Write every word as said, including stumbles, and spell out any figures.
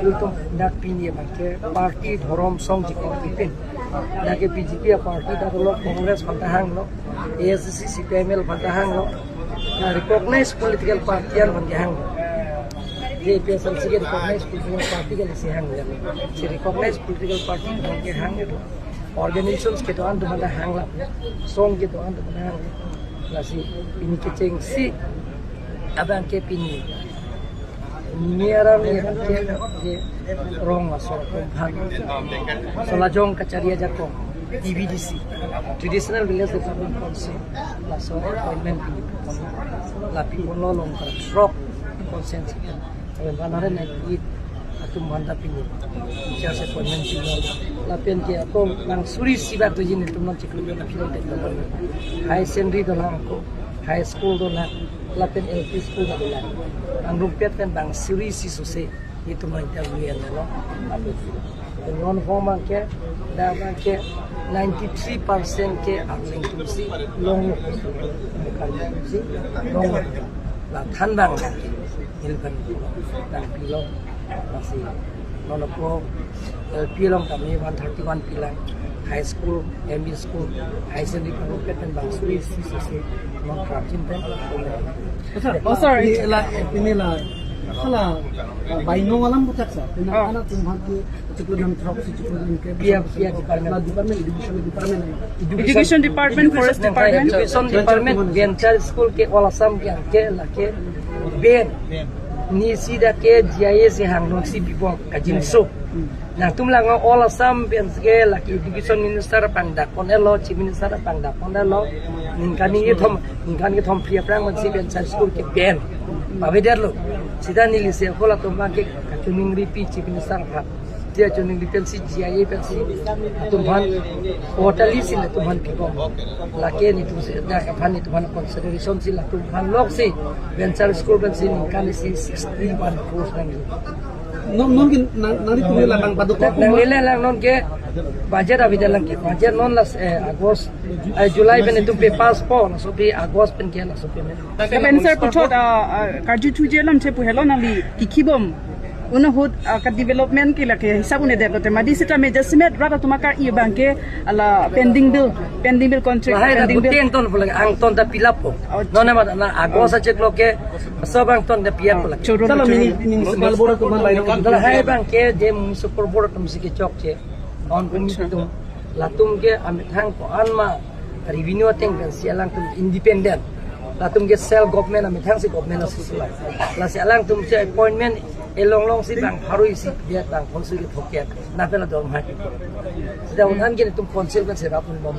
Ilitum dak pini abangke party dhorom song chikong tipin. Dak ke B J P a party ta dolo, Congress aphan ta hanglo, A I C C, C P I M L aphan ta hanglo. Na recognized political party an aphan ke hanglo. Je A P H L C ke recognized political party ke lasi hanglo. Si recognized political party aphan ke hanglo. Organizations kedo-an atum aphan ta hanglo. Song kedo-an atum aphan ta hanglo. Lasi pini kechengsi abangke pini Niaram ni ke, ke rong laso aphan. So lajong kachari ajakong, T V D C, Traditional Village Development Council, laso appointment pini. Lapi kono long ka throk constituency. One hundred ninety-eight atum aphan ta pini. Church appointment pini. Lapen ke akong nang suri siba tu jin atum nang chiklo na philon te. High secondary dolang ko, high school dolang. Lapen L P school ta dolang. Nang rumpet pen bang suri isi sose itum nang ta ulian lo. Lapen non hom abangke, dak abangke ninety-three percent ke Arleng atumsi longlo. Arleng atumsi longlo. La thanbang abangke nilkan nangpilo. Lasi non apo L P along tame one thirty-one pilang, high school, M E school, high secondary pangkep pen bang suri isi sose non prapjin pen. Sir, oh, sorry. Ini la, ini la, hala, uh, baino alam butak sa. Pina Oh. Anak atum aphan ke, chiklo jam throk si chiklo jam ke, Pia, pia department. La department, education department. Education department, forest department. Education department, venture school ke all Assam ke, ke lake ben. Ni sida ke G I S hang non si bibong kajinso. Nangtum lang all Assam pen ke lake education minister pangdak pon-etlo, chief minister pangdak pon-etlo. Ningkan ni thom, ningkan ni thom phli aphrang man si venture school ke ben. Pavedetlo. Sida neli si ako latum abangke kachiningri pi chief minister aphan. Dia chuning di pensi G I A pensi atum aphan quarterly si latum aphan pibom. Lake netum si dak aphan netum aphan consideration si latum aphan lok si venture school pensi ningkan si sixty-one crores nang. Non, non ke nang, nang di tumi labang paduk. Nang, nang lele lang non ke budget abi dalang ke budget non last, eh, August, eh, July pen netum pe pass po, laso pe August pen ke laso pe men. Lapen sir puthot, ah, ah, karju thuji alam che pu helo nangli kikhibom. Uno ahut, ah, ka development ke lake hisab un-edetlo te mati seta meja simet rat atum akar-i abangke ala pending bill, pending bill contract, Lahai na pending bill. Guteng ton pula angton ta pilap po. Oh, Nona mat na August achiklo ke so abang ton ta piat pula. Choro, Salam choro. Ini, ini municipal board atum abang lain. Lahai abangke je municipal board atum si kechokche. On kumi Acha. Atum latum ke amethang ko-an ma revenue ateng pensi alangtum independent. Latum ke self government amethang si government asusulang. Lasi alangtum si appointment elong long si bang pharui si dia bang council ke thoket. Napen ador mahal. Sida un-an ke netum council pensi rapun bom.